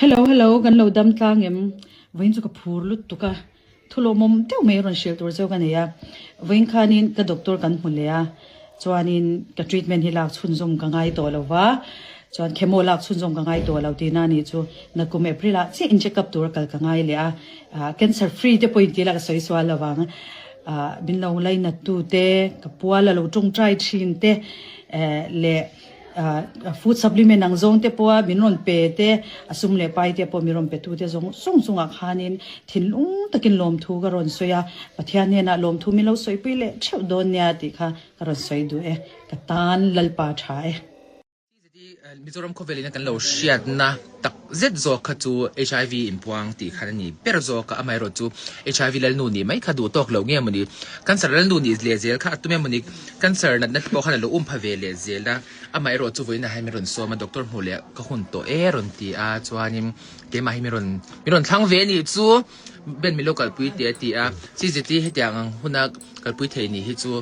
Hello hello kan lo dam tlang em vawiin chu ka phur lutuk a thu lawmawm deuh mai rawn hrilh tur chu ka nei a vawiin khanin ka doctor kan hmu leh a chuanin ka treatment hi lak chhunzawm ka ngai tawh lo va chuan chemo lak chhunzawm ka ngai tawh lo tihna a nih chu nakum April ah chiah in check up tur a kal ka ngai leh a ah cancer free te pawh in tih la ka sawi sual lo vang ah min lo lainat tu te ka pual a lo tawngtai thin te eh leh. Food supplement ang zawng te pawha min rawn pe te, a sum leh pai te pawh min rawn pe tu te zawng zawng chungah khanin thinlung takin lawmthu ka rawn sawi a, Pathian hnenah lawmthu min lo sawipui leh theuh dawn nia tih kha ka rawn sawi duh e, ka tan Lalpa tha e. Mizoram khawvelin a kan lo hriatna tak zet zawk kha chu HIV inpuang tih khan a ni ber zawk a, amaherawhchu HIV lalnu nih mai kha duh tawk loh nge mawni, cancer lalnu nih leh zel kha a tum em mawni, cancer natna te pawh khan a lo um pha ve leh zel a, amaherawhchu vawiinah hian min rawn sawm a, doctor hmuh leh ka hun tawh e rawn ti a, chuanin keimah hi min rawn min rawn thlang ve a nih chu Ben min lo kalpui teh a ti a, CZT hetiang ang huna kalpui thei nih hi chu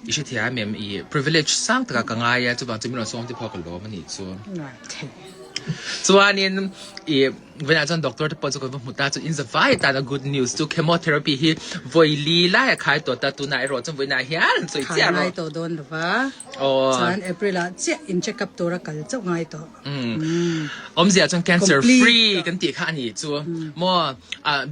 i hrethiam em i privilege sang takah ka ngai a, chuvang chu min rawn sawm te pawh ka lawm a nih chu. Chuanin i vawiinah chuan doctor te pawh chu kan va hmu ta chu in zavai atana good news chu chemotherapy hi vawi li lai a khai tawh ta tunah erawh chuan vawiinah hian an sawi chiah rawh. Khai ngai tawh dawn lova chuan April ah chiah in check up tura kal chauh ngai tawh. Awmzia chuan cancer free kan tih kha a nih chu maw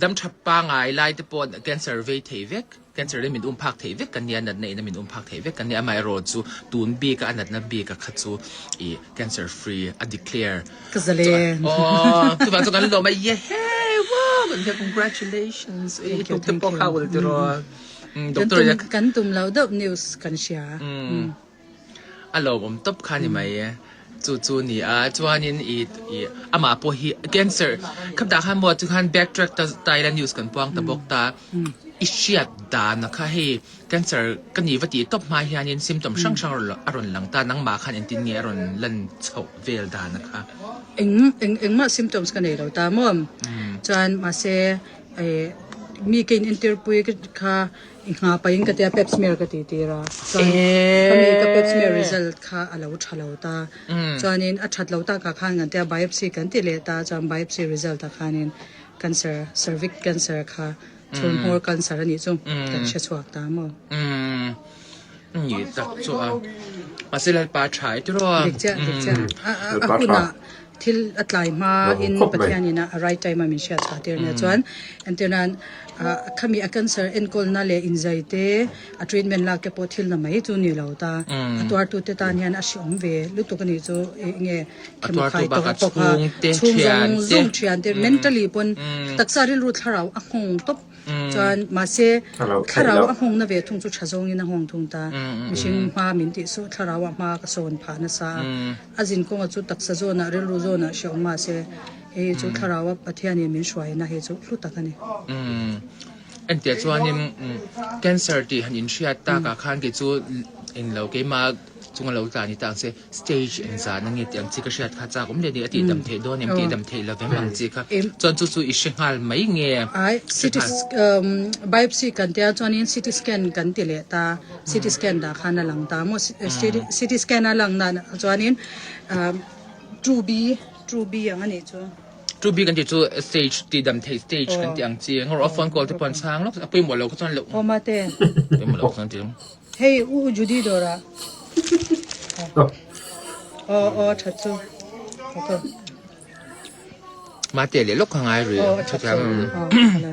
dam tha pangai lai te pawh cancer vei thei vek. Cancer in min um phak theih vek kan nia, natna in a min um phak theih vek kan nia, amaherawh chu tun bik a, a natna bik a kha chu i cancer free a declare. Ka zalen. Aw, chuvang chu kan lawm a, yehey, wow, kan tia congratulations, i tuk te pawh kha ul tiraw. Doctor in a. Kan tum lo deuh news kan hria. A lawmawm tawp kha ni mai e. Chu chu ni a, chuanin i i amah pawh hi cancer khaptah khan maw chu khan back track ta ta ila news kan puang ta bawk ta. I hriat dan a kha hei cancer ka ni va tih tawp hma hianin symptom hrang hrang a rawn lang ta nangmah khan engtin nge a rawn lan chhoh vel dan a kha. Eng eng engmah symptoms ka nei lo ta maw. Chuan mahse mi ka in entir pui kha I hna pahin ka tia pap smear ka tih tir a, chuan ka mi ka pap smear result kha a lo tha lo ta, chuanin a that lo takah khan kan tia biopsy kan ti leh ta, chuan biopsy result ah khanin cancer, cervix cancer kha chhunhmawr cancer a nih chu kan hre chhuak ta maw. Ni tak chu a, mahse Lalpa tha i tiraw a. Dik chiah, dik chiah. A hunah Thil a tlai hma in Pathian in a right time a min hriat chhuah tir nia chuan entir nan khami a cancer enkawl na leh inzai te a treatment lak te pawh thil na mai chu ni lo ta a tuar tu te tan hian a hreawm ve lutuk a nih chu enge chemo khai tawh a pawh kha chhung zawng zawng thian te mentally pawn taksa rilru thlarau a nghawng tawp. Chuan mahse thlarau a nghawngna ve thung chu tha zawngin a nghawng thung ta. Mihring hma min tih suh thlarau ah hma ka sawn phah nasa a. A zin kawnga chu taksa zawnah rilru zawnah hreawm mahse hei hi chu thlarau a Pathianin min hruaina hei chu hlu tak a ni. Entia chuanin cancer tih han inhriat takah khan kei chu englo keimah chunga lo tla ni ta ang che. Stage eng zan a nge tih ang chi ka hriat kha chak awm leh ni a tih dam theih dawn em tih dam theih lo vem ang chi kha chuan chu chu i hre nghal mai nge Ai CT biopsy kan tia chuanin CT scan kan ti leh ta CT scan dah khan a lang ta maw CT scan a lang dan chuanin 2B 2B ang a nih chu. 2B kan tih chu stage tih dam theih stage kan tih ang chi ngawr a phone call te pawh an chhang lawk a pawimawh lo kha chuan loh Aw mate. Pawimawh lo kha chuan ti. Hei u Judy dawrah aw aw tha chu ok. Mate leh lawk kha ngai rih. Aw tha chu aw hala.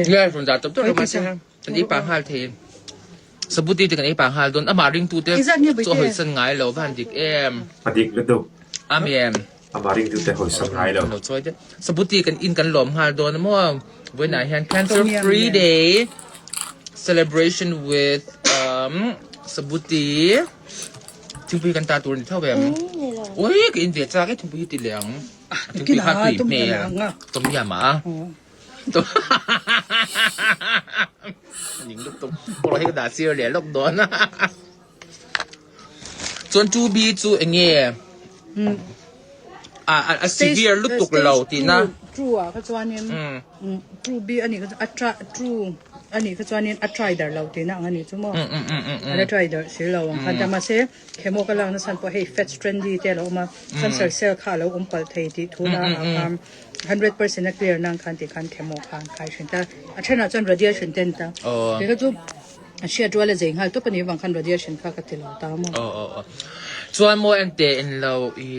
Nge rawn dah tawp tawp rawh mate kan ei pah nghal thei. Sabuti te kan ei pah nghal dawn amah ringtu te chu a hawisan ngai lo va han dik em. A dik lutuk. Amen. Amah ringtute hawisan ngai lo. Lo chawi deuh. Sabuti kan in kan lawm nghal dawn a maw? Vawiinah hian Cancer Free Day celebration with um Sabuti thingpui kan ta tur a ni tho em? Ui ka in ve chak e thingpui hi ti leh ang. Thingpui kha tui hmel tom yam a. Ning lutuk. Pawh hi ka dah sir leh lawk dawn a. Chuan 2B chu eng nge a a severe lutuk lo tihna. Two ah kha chuanin 2B a nih kha a two. A nih kha chuanin a try dar lo tihna ang a nih chu maw? A la try dar si lo ang khan ta mahse chemo ka lakna chhan pawh hei fats trendy te a lo awm a, cancer cell kha a lo awm palh thei tih thu na ah khan 100% a clear nan khan tih khan chemo kha an khai thin ta. A thenah chuan radiation te an ta. Kei kha chu a hriat rual a zei nghal tawp a nih avang khan radiation kha ka ti lo ta maw? Aw aw aw. Chuan maw enteh en lo i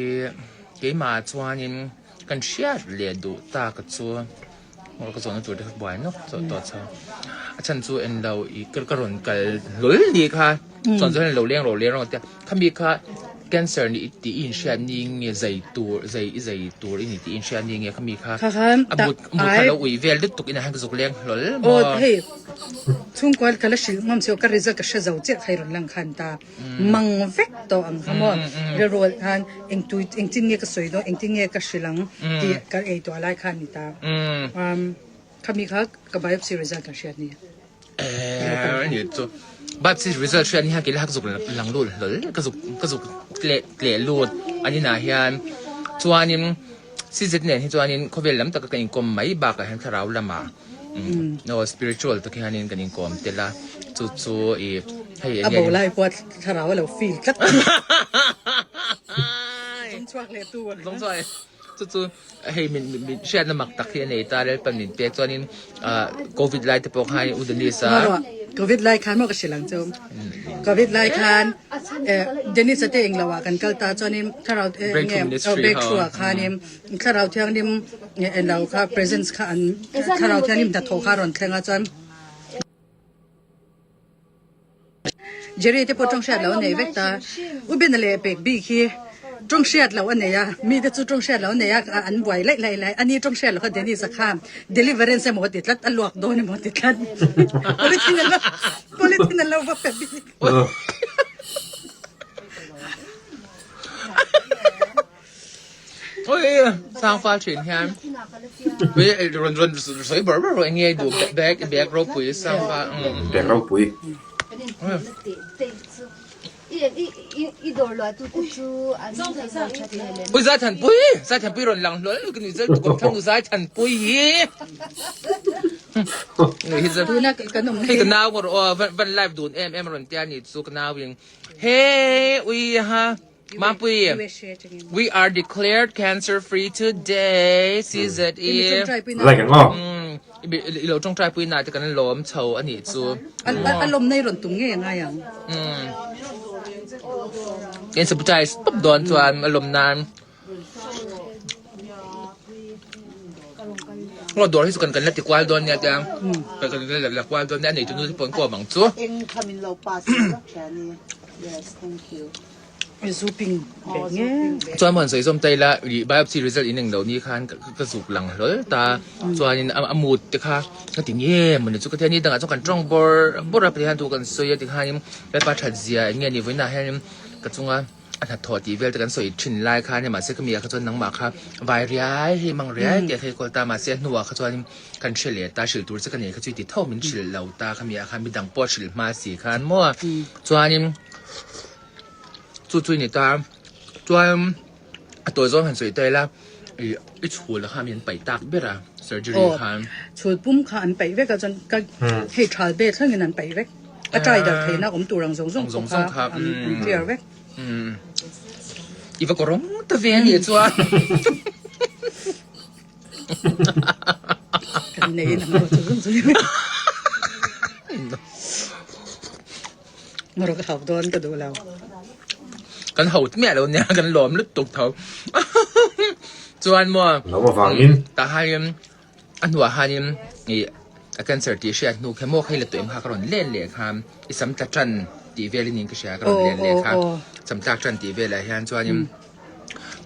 keimah chuanin kan hriat leh duh ta ka chu. Aw ka zawhna tur te kha buai nawk chawh tawh chho. A chhan chu en lo i ka ka rawn kal hlawl ni kha chuan chuan lo leng rawh leng rawh tia khami kha cancer ni tih i inhriat ni nge zai tur zai i zai tur i ni tih i inhriat ni nge khami kha Kha khan a tak mut mut kha ai lo ui vel lutuk inah hian ka zuk leng hlawl aw maw. hei chhungkua ka la hrilh ngam che aw ka result ka hre zo chiah kha i rawn lang khan ta. Mang vek tawh ang kha maw? Rilru alh khan engtui engtin nge ka sawi dawn engtin nge ka hrilh ang tih ka ei tawh lai khan ni ta. Khami kha ka biopsy result kan hriat ni. Eh ani chu biopsy result hriat ni hian kei la ka zuk lang lut hlawl ka zuk ka zuk tleh tleh lut an inah hian chuanin CZ nen hi chuanin khawvel lam taka ka inkawm mai bakah hian thlarau lamah No spiritual tak hianin kan inkawm tel a, chu chu i hei A bo lai pawh thlarau a lo feel tlat. Zawng chhuak leh tu ang. Zawng chhuak leh chu chu hei min min hriatna mak tak hi a nei ta Lalpan min pek chuanin Covid lai te pawh khan U Denise a. Covid lai khan maw ka hrilh ang chu. Covid lai khan Denise a te englo ah kan kal ta chuanin thlarau breakthrough ah khanin Thlarau Thianghlim eng lo kha presence kha an Thlarau Thianghlim hnathawh kha a rawn thleng a chuan Jerry te pawh tawng hriat loh a nei vek ta. U Bena leh pek bik hi tawng hriat loh a nei a, mite chu tawng hriat loh a nei a, an buai laih laih laih. Ani tawng hriat loh kha Dennis a kha deliverance emaw a ti tlat, a luak dawn emaw a ti tlat. Polythene an lo polythene an lo va pe bik. Oi sang fal thin hian ui rawn rawn sawi ber ber rawh eng nge duh bag bag ropui sang fal bag ropui ui zai than pui zai than pui rawn lang hlawl ka ni zel tu kawm thlang nu zai than pui hi hei ka nau ngawr aw van live dun em em rawn tia ni chu ka nau in he ui ha Mampui, we are declared cancer free today, CZE. Like ang aw. I lo tawngtai pui na te kan lawm chho a nih chu. A lawm nei rawn tum ngei a ngai ang. In sabotage tawp dawn chuan a lawm nan. Aw dawr hi chu kan kan la ti kual dawn nia tia. Kan kan la kual dawn nia a neitu nu te pawh an kawm ang chu. Eng kha min lo pass lawk ṭhian i. Yes, thank you. Zuping ve nge. Chuan maw han sawi zawm ta ila ih biopsy result in englo ni khan ka zuk lang hlawl ta chuanin a mood te kha ka ti nge mawni chu ka ti a ni dangah chuan kan tawng bawrh bawrh a Pathian thu kan sawi a tikhanin Lalpa that zia eng nge ni vawiinah hianin ka chunga a hnathawh tih vel te kan sawi thin lai khan mahse ka mi ah kha chuan nangmah kha vai riai hei mang riai tih a thei kawl ta mahse a hnuah kha chuanin Kan hre leh ta, hrilh tur che ka nei kha chu i ti tho min hrilh lo ta kha mi ah khan midang pawh hrilh hma si khan maw chuanin chu chu i ni ta chuan a tawi zawng han sawi ta ila ih i chhul kha min paih tak ber a surgery khan chhul pum kha an paih vek a chuan ka hei thal be thlengin an paih vek a try dar theihna awm tur ang zawng zawng pawh kha an clear vek. I va kawrawng ta ve a nih chuan. Kan nei in ang lo chu zung zung. Ngawr ka hau dawn ka duh lo. Kan hau miah lo nia kan lawm lutuk tho. Chuan maw. Lawm avangin. Tah hian a hnuah hianin ih a cancer tih hriat hnu kha maw hei la tawh em kha ka rawn len leh kha i sam tla tan tih velin in ka hria ka rawn len leh kha sam tlak tan tih velah hian chuanin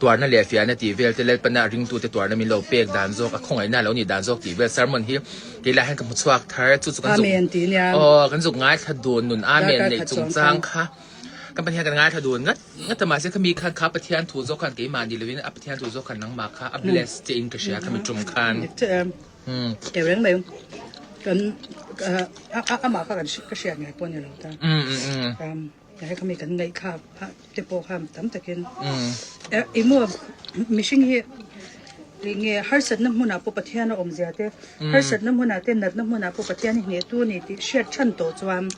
Tuarna leh fiahna tih vel te Lalpana ringtute tuarna min lo pek dan zawk, a khawngaihna lo nih dan zawk tih vel sermon hi kei lai hian ka hmu chhuak thar. Chu chu kan zuk aw kan zuk ngaithla dun nun Amen neih chungchang kha kan Pathian kan ngaithla dun ngat ngat a mahse khami khan kha Pathian thu zawk khan keimah ni lovin a Pathian thu zawk khan nangmah kha a bless che in ka hria khami tum khan. Kei reng mai kan amah kha ka hriat ngai pawh a ni lo ta. Hei khami kan ngaihthlak te pawh kha tam takin ih maw mihring hi. Enge harsatna hmunah pawh Pathian a awmzia te, harsatna hmunah te natna hmunah pawh Pathian hi hnehtu a ni tih hriat than tawh chuan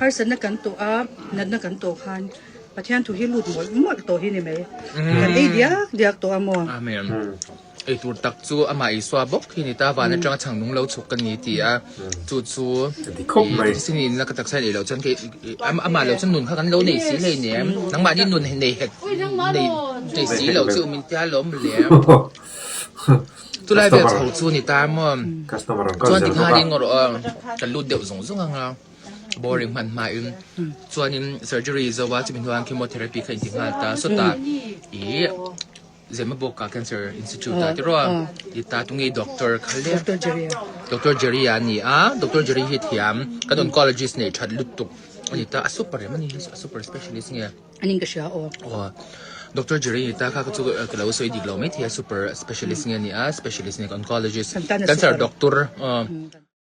harsatna kan tawh a, natna kan tawh khan Pathian thu hi lut mawlh mawlh tawh hi ni mai. Kan ei diak diak tawh a maw? Amen. Ei tur tak chu amah Isua bawk hi ni ta, van atanga chhang nung lo chhuk ka ni ti a, chu chu i thisen in la ka taksa in ei loh chuan kei amah lo chuan nun kha kan lo nei si hlei nen, nangmahni nun nei hek nei nei si lo chu min tia lawm le. Chulai vel chho chu ni ta maw, chuan tikhanin ngaw rawh a, kan lut deuh zung zung ang a. Boring hman hmain chuanin surgery zo a chumi hnuaiah chemotherapy kha inti nghal ta sawtah ih Zemabawka Cancer Institute ah tiraw i ta tunge doctor kha le Doctor Jerry a ni a Doctor Jerry hi thiam kan oncologist nei that lutuk a ni ta a super em a ni a super specialist nge Anin ka hria aw. Aw Doctor Jerry ni ta kha ka chu ka lo sawi dik lo mai thei a super specialist nge a ni a specialist nge oncologist cancer doctor aw.